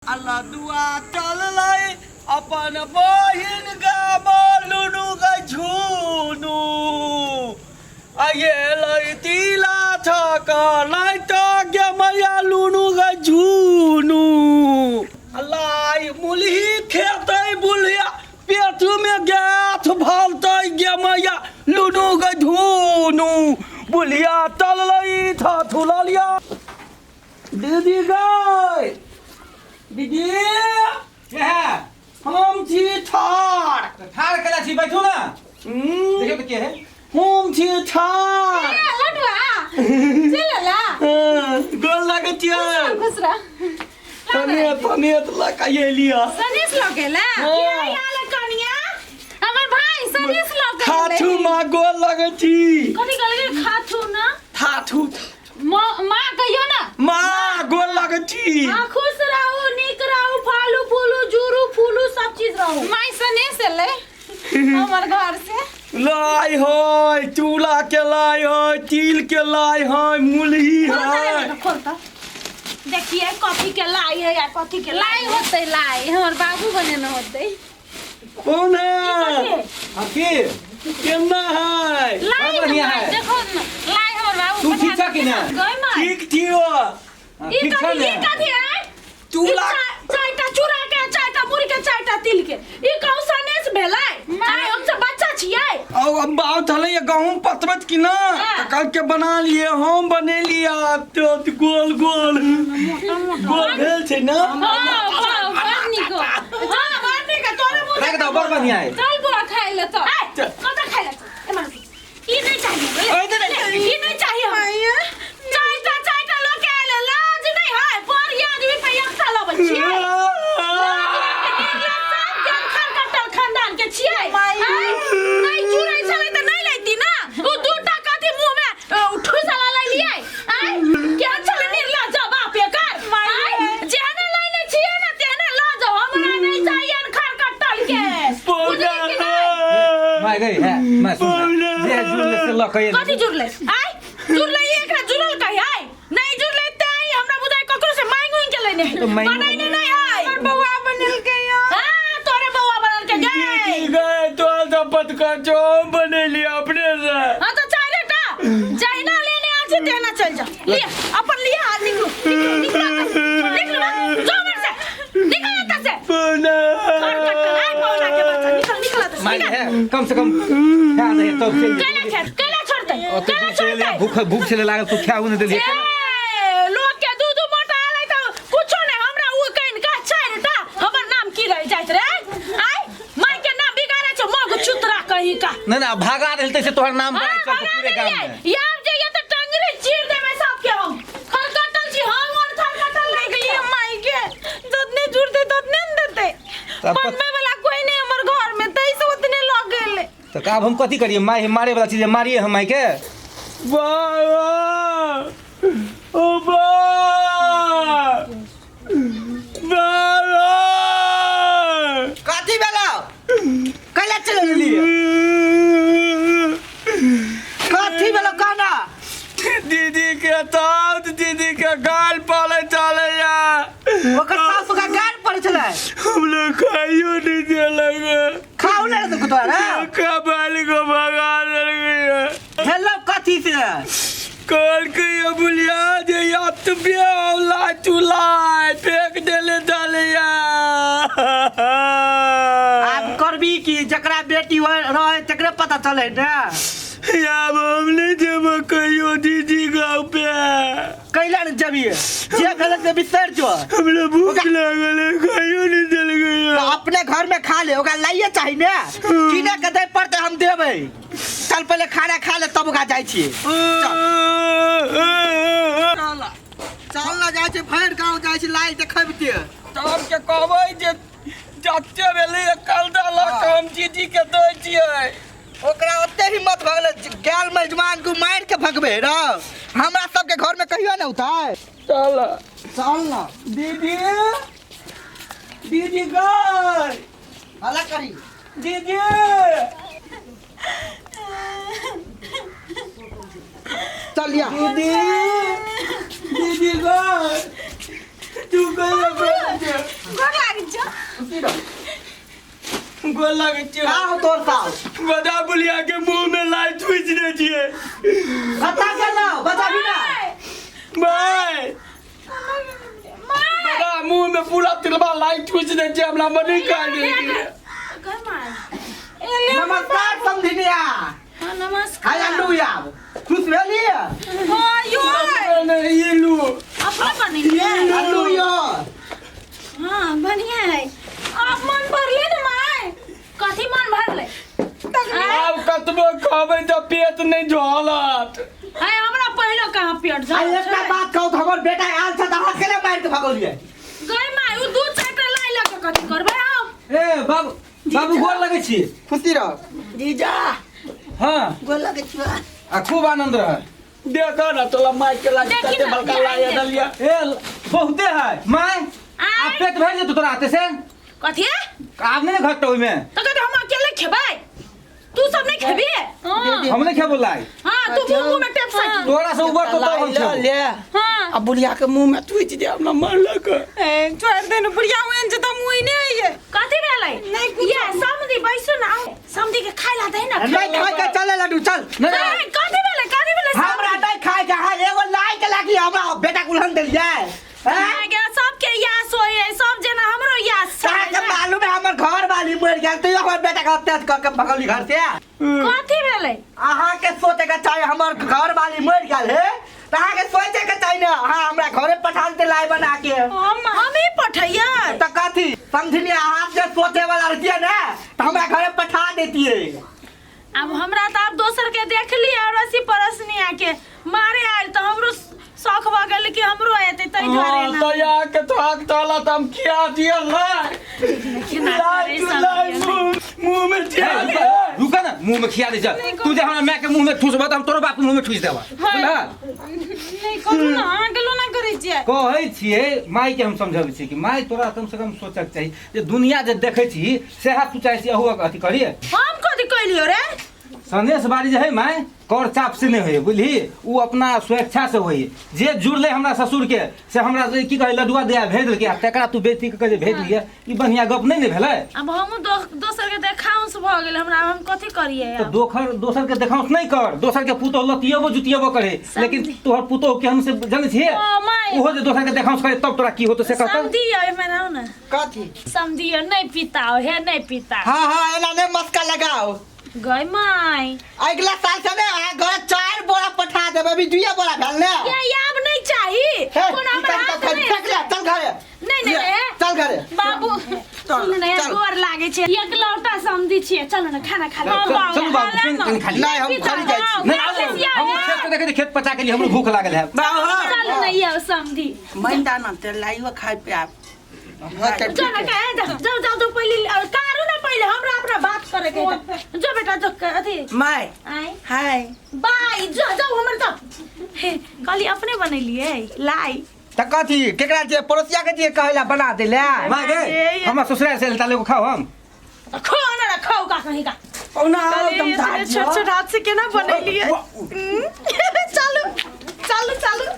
लदुआ चललै अपन बहिन गाम लुनू गै झुनू आ गेलै तिला छक नै तऽ गे मैया लुनू गै झुनू लाई मुलही खेतै बुढ़िया पेटमे गैथ भलतै गे मैया लुनू गै झुनू बुढ़िया चललै थथुललिया दीदी गै दीदी के है हम छी ठार तऽ ठाढ़ केला छी बैठू ना देखियौ तऽ के है हम छी ठार लडुआ चल ला गोल लागै छियै खुश रह तने तने तऽ लऽ कऽ एलियै सनेश लगेला हाँ। के आयल कनिया हमर भाई सनेश लगेला थाथू माँ गोल लगै छी कथी कहलकै खाथू ना थाथू माँ माँ कहियो ना माँ गोल लगै छी हाँ खुश रहू नीक रहू फालू फूलू जुरू फूलू सब चीज रहू माई सनेश एलै हमर घर से लाई होय चूला के लाई होय तिल के लाई होय मुलही होय खोल त देखिए कथी के लाई है या कथी के लाई होतै लाई हमर बाबू बनेने होतै कौन है हाँ की केना है लाई बड़ बढ़िया ना, है। देखो न, लाई हमर बाबू तू पठा ठीक छह कि ना? गई माई ठीक थी वो हाँ, ई ठीक कथी छौ ई ने कथी है चूला चारिटा चूड़ा के चारिटा मुड़ी के चारिटा तिल के ई कहूँ सनेस भेलै आइ हम सब बच्चा छियै और अब बात हले ये गहूम पतबत की ना तो कल के बना लिए हम बने लिया तो गोल गोल गोल भेल छै ना हाँ, हाँ, बड़ नीक हो। हाँ, बड़ नीक है, तोरे मुँह राख दो बड़ बढ़िया है चल बुआ खाइ ले चल। आइ, कतऽ खाइ ले चल? एम्हर आउ। ई नहि चाही हमरा, ले, ई नहि चाही हमरा। चारिटा चारिटा लऽ के आयल है, लाज नहि है, बड़ आदमी पे एकटा लबै छियै। लाज नहि है, निर्लज सब के खरकटल खानदान के छियै। आइ, नहि चुरै छलै तऽ नहि लैती ना। उ दूटा कथी मुँह में, ठुसला लै लियै। आइ, केहन छलै निर्लज बाप एकर। आइ, जेहने लैने छियै ने तेहने लऽ जाउ, हमरा नहि चाहिए खरकटल के। बुझलियै कि नहि? माय गई है मैं सुन जे जुड़ले से लऽ के कथी जुड़ले आय जुड़ले ई एकरा जुड़ल कही आय नहीं जुड़ले ते आई हमरा बुझाय ककरो से मांग उंग के लेने तो मांग- बनैने नहीं आय हमर बौआ बनल के हां तोरे बौआ बनल के गए गए तो शपथ कर जो हम बनेली अपने से हां तो चाहे टा जहिना लेने आल छी तेना चल जा लिया अपन लिया आ निकलो निकलो निकलो निकलो जो मेरे से निकल एतऽ से बना घर कटल आय पौना के बच्चा निकल निकल एतऽ से माय निकल है कम से कम खा दे तब चल कैला खेत कैला छोड़तै ओते कैला भूख से छोड़तै भूख भूख से लागल तू खाऊ नहीं देलिए ए, लोग के दू दू मोटा आलै त कुछो नै हमरा उ कहिन का चारिटा हमर नाम की रह जाइत रे आय माय के नाम बिगाड़े छौ मग चुतरा कहीं का नहीं ना भागा रहते से तोहर नाम हाँ, बड़ा चलते भगा पूरे गांव देलियै। में यार जे ये त टंगरी चीर देबै सबके हम खरकटल छी हम और खरकटल नहीं देखलिए माई के जतने जुड़ते ततने न देते तब बनबे वाला कोई नहीं हमर घर में तई से उतने लग गेले तो अब हम कथी करिए माय मारे वाला चीज है, मारिए हम माय के बाबा ओ बाबा बाबा कथी भेलौ कैला चलि गेलियै कथी भेलौ कहना दीदी के साथ दीदी के गाल पाले चलैया ओकर सासु का गाल पड़ै छलै हम लोग खाइयो नहीं देलक खाउ नहि देलकौ तोरा का बाली को भगा देलक भेलौ कथी से कल के ये बुलिया जे यात ब्याह चुलाय फेंक देले डालिया आब करबी की जकरा बेटी रहे तकरे पता चले ने आब हम नहीं जेबो कहियो दीदी गाँव पे कैला ने जबी जे भेलै से बिसरि जो हमरा भूख लागल है कहियो नहीं चल गई तो अपने घर में खा ले ओकरा लाइए चाही ने किने के दे पड़ते हम देबै चल पहिले खाना खा ले तब ओकरा जाइ छियै चल चल ना जाइ छी भरि गाँव जाइ छी लाइ देखबिते तब के कहबै जे जते भेलै कलदा लऽ कऽ हम दीदी के दै छियै ओकरा ओते हिम्मत भऽ गेलै गायल मेजबान के मारि के भगबै रौ हमरा सबके घर में कहियो ने उतार चल चल ना दीदी दीदी गई हल्ला करी दीदी चल लिया दीदी दीदी गई तू गोर लागै छौ। गोर लागै छियै। का हो तोर साल? गदा बुलिया के मुंह में लाई ठुसि दे छियै। बता के ना बता भी ना। भाई गदा मुंह में पूरा तिलबा लाई ठुसि दे छियै, हमरा मनी खा दे छियै। गै माय। नमस्कार समधिनिया। हाँ, नमस्कार। हाय अल्लू याब खुश भेली? हाँ यो। नहीं ये लू। अपने बनेलियै? अल्लू यो। हाँ बढ़िया है। आप मन भरले ने माय? कथी मन भरले? आब कतबो कहबै तऽ पेट नहि झलत। है हमरा पहिले कहाँ पेट आ झलत एकटा छै? बात कहू तऽ हमर बेटा आयल छै तऽ अहाँ केना मारि के भगौलियै? गै माय, उ दू चारिटा लाई लऽ के कथी करबै हम? ए बाबू, बाबू गोर लगै छी। खुशी रह। जीजा। हाँ। गोर लगै छी। आ खूब आनंद रह। देख ना तोला माय के लाज देखी कते ना, बड़का लाय दलिया। ए बहुते है my, आ पेट भरि जेतौ तोरा हाथे से। कथी? आब नहि ने घटतौ ओहिमे। तऽ कहते हम अकेले खेबै, तू सब नहीं खेबी? हाँ। हम नहीं खेबो लाई। हाँ, तू मुंह में टेप सकी। तोरा से ऊपर तो तब हम ला खेबो। ले। हाँ। आ बुढ़िया के मुंह में थुइच दे अपना मारलक। ए छोड़ दे ने बुढ़िया ओहन छै तऽ मुँह नहि होइए। कथी भेलै? नहीं कुछो। ये समधी बैसू ना, समधी के खाय ला दे ना। नहीं खाय के चले लड्डू चल। नहीं, नहीं, कथी भेलै? कथी भेलै? हमरा नहीं खाय के है, एगो लाई के लागी हमरा बेटा के उल्हन देलियै। हैं? गे सबके यास होइए, सब जेना हमरो यास छै। अहाँ के मालूम है हमर घर वाली मरि गेल तैयो हमर बेटा के अत्याचार कऽ के भगौली घर से। कथी भेलै? अहाँ के सोचे के चाही हमर घर वाली मरि गेल है तऽ अहाँ के सोचे के चाही ने अहाँ हमरा घरे पठा देते लाई बना के। हम ही पठैयै। तऽ कथी समझिनी अहाँ जे सोचे वाला रहतियै ने तऽ हमरा घरे पठा देतियै। अब हमरा तऽ आब दोसर के देख लियै अड़ोसी पड़ोसनी के मारे आयल तऽ हमरो शौक भऽ गेल कि हमरो एतै ताहि दुआरे हाँ, एना। तऽ यहाँ के तो आग तोला तऽ हम खिया दिअ लाई। केना लाई करै तू लाई समझिए। मुंह में खिया दे। रुका ना, मुंह में खिया दे चल। तू जे हमरा माय के मुंह में ठूसबा तऽ हम तोरो बाप के मुंह में ठूस देबा। बुझलह? नहि करू ने, अहाँ गेलो ना करै छियै। कहै छियै माय के हम समझबै छियै कि माय तोरा कम से कम सोचक चाही जे दुनिया जे देखै छी सएह तू चाहै छी अहू अथी करिए। हम कथी कैलियो रे? सनेश बारी जे है माय कर चाप से नहीं होइए बुझली, उ अपना स्वेच्छा से होइए। जे जुड़ले हमरा ससुर के से हमरा से की कहै लडुआ दिया भेज देलकै, आ तकरा तू बेटी के कहै जे भेज दिए, ई बढ़िया गप नहीं ने भेलै। अब हमहूँ दोसर के देखाउंस भऽ गेल हमरा, हम कथी करियै तऽ आब? दोसर के देखाउंस नहीं कर, दोसर के पुतोह लतियेबो जुतियेबो करे, लेकिन तोहर पुतोह के हम से जानै छियै? ओ, my. ओहो जे दोसर के देखाउंस करे तब तोरा की होतौ से कहतौ? समझियो, एहिमे रहू ने। कथी? समझियो, नहीं पिताओ, हे नहीं पिता। हाँ हाँ एना नहीं मस्का लगाओ। गई माय। अगला साल से ने अहाँ घर 4 बोरा पठा देबै, अभी 2 बोरा भेल ने। ये आब नहीं चाही। हे, कोनो ई हमरा काम हाथ तऽ नहि। फेंक ले, चल घरे। नहीं, नहीं, ये, नहीं। चल घरे। बाबू। चल, सुन ने, चल। गोर लागे छै। एकलौता समधी छियै, चलू ने खाना खा ले। चल, चलू बाबू, कनि खा लिअ। नहीं, हम घरे जाइ छी। नहीं, आउ, हम खेत के देखै छी, खेत पचा के लिए हमरो भूख लागल है। बाबू, हाँ। चलू ने यौ समधी। मैदाना ते लाइयो खाय पियाब। हाँ, तऽ जो ना कहे, जाओ, जाओ, जाओ, जाओ, पहले, कारू ना पहले, हमरा अपना बात करे के है। जो बेटा, जो, अथी। My. I. Hi. By, जो, जाओ, हमर जाओ। हे, कहली अपने बनेलिए, लाई। तऽ कथी, केकरा दिए, पड़ोसिया के दिए कहै ला बना दे ला। My गे, हमरा ससुराल से ताले को खाओ हम। खाओ ना, खाओ का कहीं का। पौना आओ, तुम छोट छोट हाथ से केना बनेलिए? चलू चलू चलू।